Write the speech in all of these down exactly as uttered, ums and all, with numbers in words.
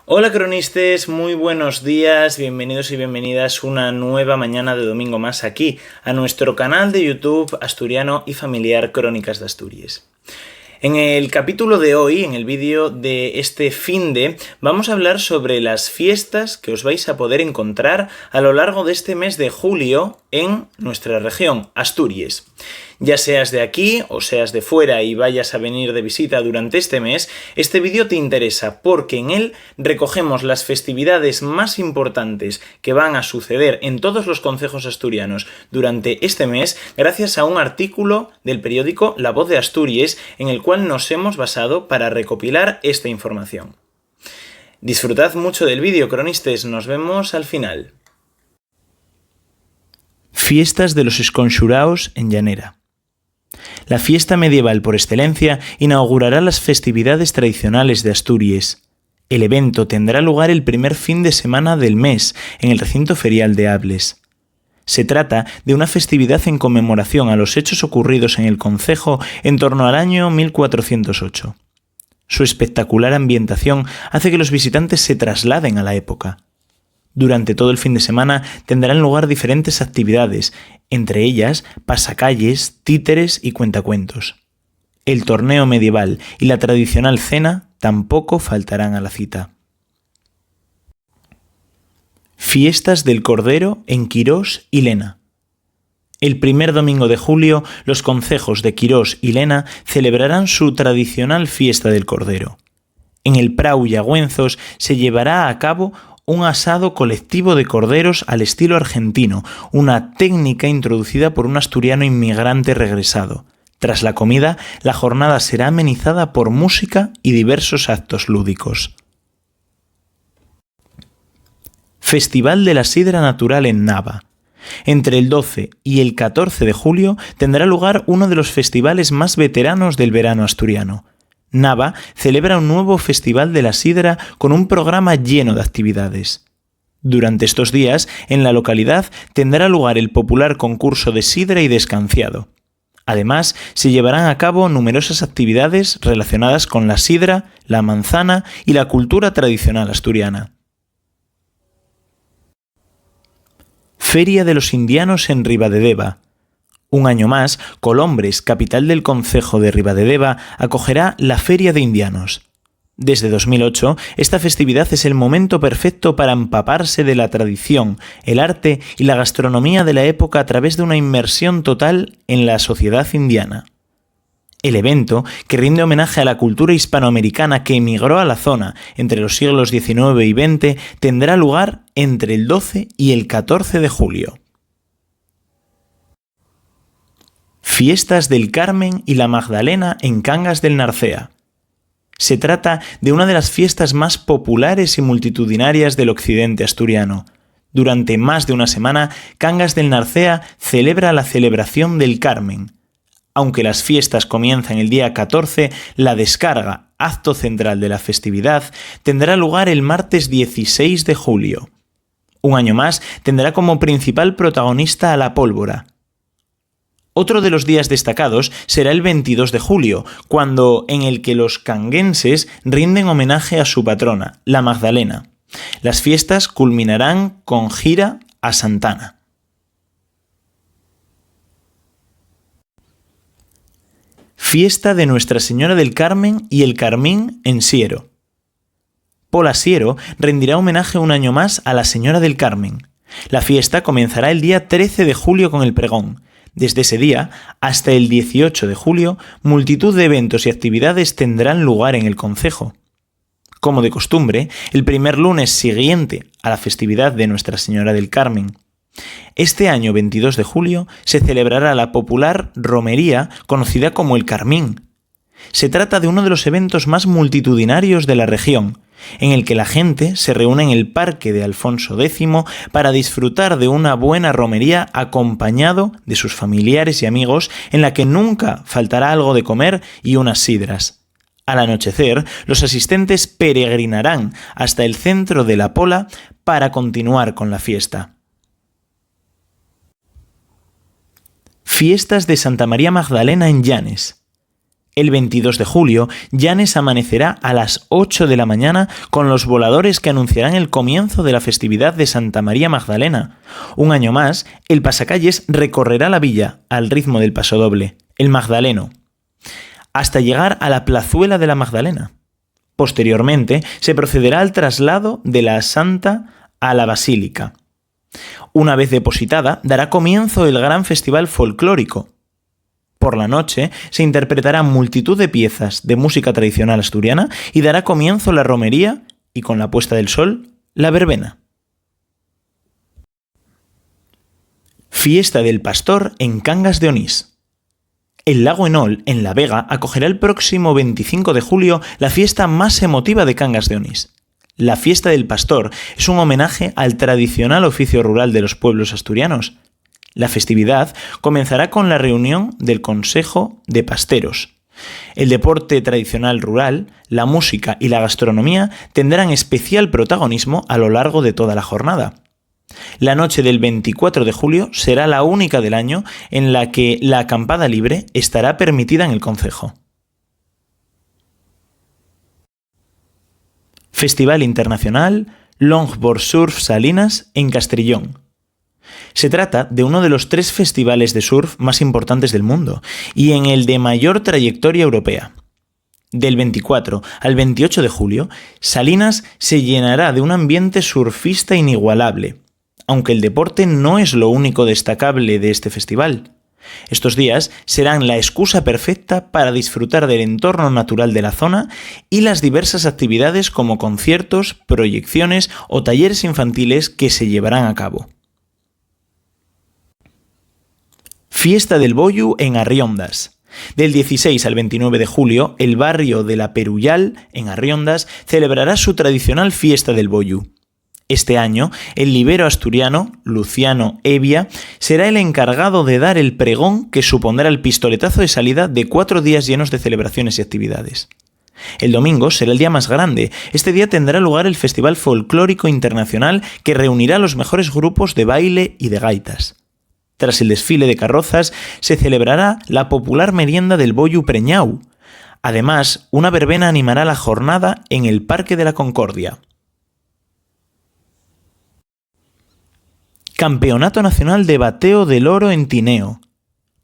Hola cronistes, muy buenos días, bienvenidos y bienvenidas una nueva mañana de domingo más aquí a nuestro canal de YouTube Asturiano y Familiar Crónicas de Asturias. En el capítulo de hoy, en el vídeo de este finde, vamos a hablar sobre las fiestas que os vais a poder encontrar a lo largo de este mes de julio en nuestra región, Asturias. Ya seas de aquí o seas de fuera y vayas a venir de visita durante este mes, este vídeo te interesa porque en él recogemos las festividades más importantes que van a suceder en todos los concejos asturianos durante este mes gracias a un artículo del periódico La Voz de Asturias en el cual nos hemos basado para recopilar esta información. Disfrutad mucho del vídeo, cronistes, nos vemos al final. Fiestas de los Esconxuraos en Llanera. La fiesta medieval por excelencia inaugurará las festividades tradicionales de Asturias. El evento tendrá lugar el primer fin de semana del mes en el recinto ferial de Ables. Se trata de una festividad en conmemoración a los hechos ocurridos en el concejo en torno al año mil cuatrocientos ocho. Su espectacular ambientación hace que los visitantes se trasladen a la época. Durante todo el fin de semana tendrán lugar diferentes actividades, entre ellas pasacalles, títeres y cuentacuentos. El torneo medieval y la tradicional cena tampoco faltarán a la cita. Fiestas del Cordero en Quirós y Lena. El primer domingo de julio, los concejos de Quirós y Lena celebrarán su tradicional fiesta del Cordero. En el Prau Llagüenzos se llevará a cabo un asado colectivo de corderos al estilo argentino, una técnica introducida por un asturiano inmigrante regresado. Tras la comida, la jornada será amenizada por música y diversos actos lúdicos. Festival de la Sidra Natural en Nava. Entre el doce y el catorce de julio tendrá lugar uno de los festivales más veteranos del verano asturiano. Nava celebra un nuevo Festival de la Sidra con un programa lleno de actividades. Durante estos días, en la localidad tendrá lugar el popular concurso de sidra y d'escanciado. Además, se llevarán a cabo numerosas actividades relacionadas con la sidra, la manzana y la cultura tradicional asturiana. Feria de los Indianos en Ribadedeva. Un año más, Colombres, capital del concejo de Ribadedeva, acogerá la Feria de Indianos. Desde dos mil ocho, esta festividad es el momento perfecto para empaparse de la tradición, el arte y la gastronomía de la época a través de una inmersión total en la sociedad indiana. El evento, que rinde homenaje a la cultura hispanoamericana que emigró a la zona entre los siglos diecinueve y veinte, tendrá lugar entre el doce y el catorce de julio. Fiestas del Carmen y la Magdalena en Cangas del Narcea. Se trata de una de las fiestas más populares y multitudinarias del occidente asturiano. Durante más de una semana, Cangas del Narcea celebra la celebración del Carmen. Aunque las fiestas comienzan el día catorce, la descarga, acto central de la festividad, tendrá lugar el martes dieciséis de julio. Un año más, tendrá como principal protagonista a la pólvora. Otro de los días destacados será el veintidós de julio, cuando en el que los canguenses rinden homenaje a su patrona, la Magdalena. Las fiestas culminarán con gira a Santana. Fiesta de Nuestra Señora del Carmen y el Carmín en Siero. Pola Siero rendirá homenaje un año más a la Señora del Carmen. La fiesta comenzará el día trece de julio con el pregón. Desde ese día hasta el dieciocho de julio, multitud de eventos y actividades tendrán lugar en el concejo. Como de costumbre, el primer lunes siguiente a la festividad de Nuestra Señora del Carmen. Este año, veintidós de julio, se celebrará la popular romería conocida como el Carmín. Se trata de uno de los eventos más multitudinarios de la región, en el que la gente se reúne en el Parque de Alfonso X para disfrutar de una buena romería acompañado de sus familiares y amigos, en la que nunca faltará algo de comer y unas sidras. Al anochecer, los asistentes peregrinarán hasta el centro de La Pola para continuar con la fiesta. Fiestas de Santa María Magdalena en Llanes. El veintidós de julio, Llanes amanecerá a las ocho de la mañana con los voladores que anunciarán el comienzo de la festividad de Santa María Magdalena. Un año más, el pasacalles recorrerá la villa al ritmo del pasodoble, el Magdaleno, hasta llegar a la plazuela de la Magdalena. Posteriormente, se procederá al traslado de la Santa a la Basílica. Una vez depositada, dará comienzo el gran festival folclórico. Por la noche, se interpretará multitud de piezas de música tradicional asturiana y dará comienzo la romería y, con la puesta del sol, la verbena. Fiesta del Pastor en Cangas de Onís. El Lago Enol, en La Vega, acogerá el próximo veinticinco de julio la fiesta más emotiva de Cangas de Onís. La Fiesta del Pastor es un homenaje al tradicional oficio rural de los pueblos asturianos. La festividad comenzará con la reunión del Consejo de Pasteros. El deporte tradicional rural, la música y la gastronomía tendrán especial protagonismo a lo largo de toda la jornada. La noche del veinticuatro de julio será la única del año en la que la acampada libre estará permitida en el concejo. Festival Internacional Longboard Surf Salinas en Castrillón. Se trata de uno de los tres festivales de surf más importantes del mundo y en el de mayor trayectoria europea. Del veinticuatro al veintiocho de julio, Salinas se llenará de un ambiente surfista inigualable, aunque el deporte no es lo único destacable de este festival. Estos días serán la excusa perfecta para disfrutar del entorno natural de la zona y las diversas actividades como conciertos, proyecciones o talleres infantiles que se llevarán a cabo. Fiesta del Boyu en Arriondas. Del dieciséis al veintinueve de julio, el barrio de La Peruyal, en Arriondas, celebrará su tradicional Fiesta del Boyu. Este año, el libero asturiano, Luciano Evia, será el encargado de dar el pregón que supondrá el pistoletazo de salida de cuatro días llenos de celebraciones y actividades. El domingo será el día más grande. Este día tendrá lugar el Festival Folclórico Internacional, que reunirá los mejores grupos de baile y de gaitas. Tras el desfile de carrozas, se celebrará la popular merienda del Boyu Preñáu. Además, una verbena animará la jornada en el Parque de la Concordia. Campeonato Nacional de Bateo del Oro en Tineo.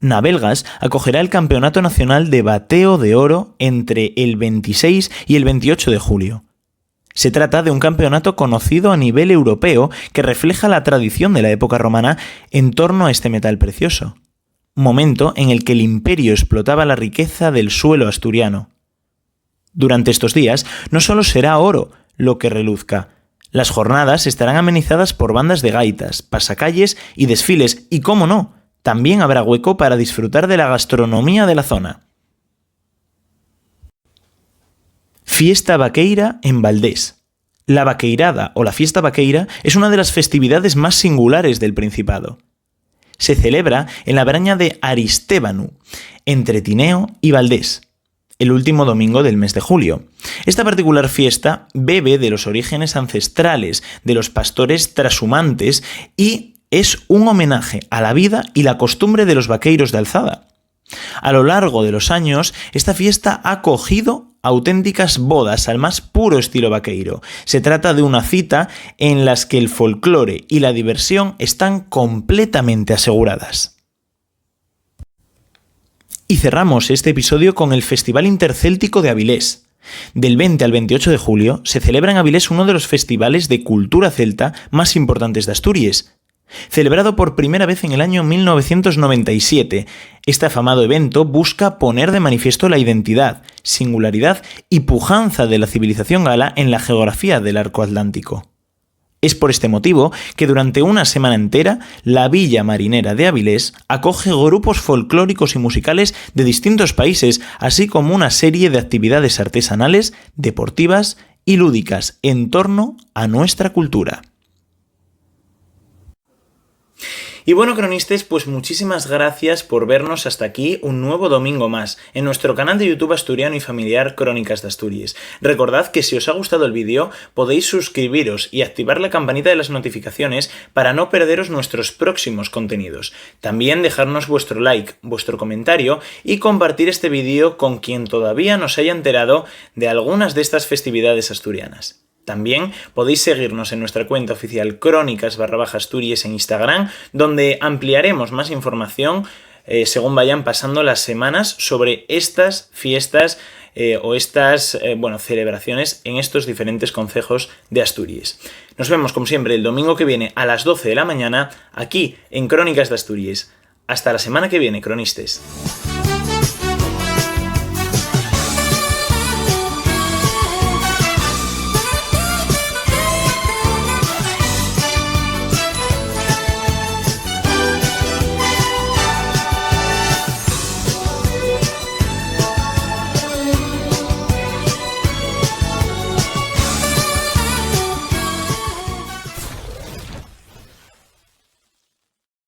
Navelgas acogerá el Campeonato Nacional de Bateo de Oro entre el veintiséis y el veintiocho de julio. Se trata de un campeonato conocido a nivel europeo que refleja la tradición de la época romana en torno a este metal precioso, momento en el que el imperio explotaba la riqueza del suelo asturiano. Durante estos días, no solo será oro lo que reluzca, las jornadas estarán amenizadas por bandas de gaitas, pasacalles y desfiles y, cómo no, también habrá hueco para disfrutar de la gastronomía de la zona. Fiesta Vaqueira en Valdés. La Vaqueirada o la Fiesta Vaqueira es una de las festividades más singulares del Principado. Se celebra en la braña de Aristébanu, entre Tineo y Valdés, el último domingo del mes de julio. Esta particular fiesta bebe de los orígenes ancestrales de los pastores trashumantes y es un homenaje a la vida y la costumbre de los vaqueiros de alzada. A lo largo de los años, esta fiesta ha acogido auténticas bodas al más puro estilo vaqueiro. Se trata de una cita en las que el folclore y la diversión están completamente aseguradas. Y cerramos este episodio con el Festival Intercéltico de Avilés. Del veinte al veintiocho de julio se celebra en Avilés uno de los festivales de cultura celta más importantes de Asturias. Celebrado por primera vez en el año mil novecientos noventa y siete, este afamado evento busca poner de manifiesto la identidad, singularidad y pujanza de la civilización gala en la geografía del arco atlántico. Es por este motivo que durante una semana entera la Villa Marinera de Avilés acoge grupos folclóricos y musicales de distintos países, así como una serie de actividades artesanales, deportivas y lúdicas en torno a nuestra cultura. Y bueno, cronistes, pues muchísimas gracias por vernos hasta aquí un nuevo domingo más en nuestro canal de YouTube asturiano y familiar Crónicas de Asturies. Recordad que si os ha gustado el vídeo, podéis suscribiros y activar la campanita de las notificaciones para no perderos nuestros próximos contenidos. También dejarnos vuestro like, vuestro comentario y compartir este vídeo con quien todavía no se haya enterado de algunas de estas festividades asturianas. También podéis seguirnos en nuestra cuenta oficial Crónicas barra baja Asturies en Instagram, donde ampliaremos más información, eh, según vayan pasando las semanas sobre estas fiestas, eh, o estas, eh, bueno, celebraciones en estos diferentes concejos de Asturies. Nos vemos, como siempre, el domingo que viene a las doce de la mañana aquí en Crónicas de Asturies. Hasta la semana que viene, cronistes.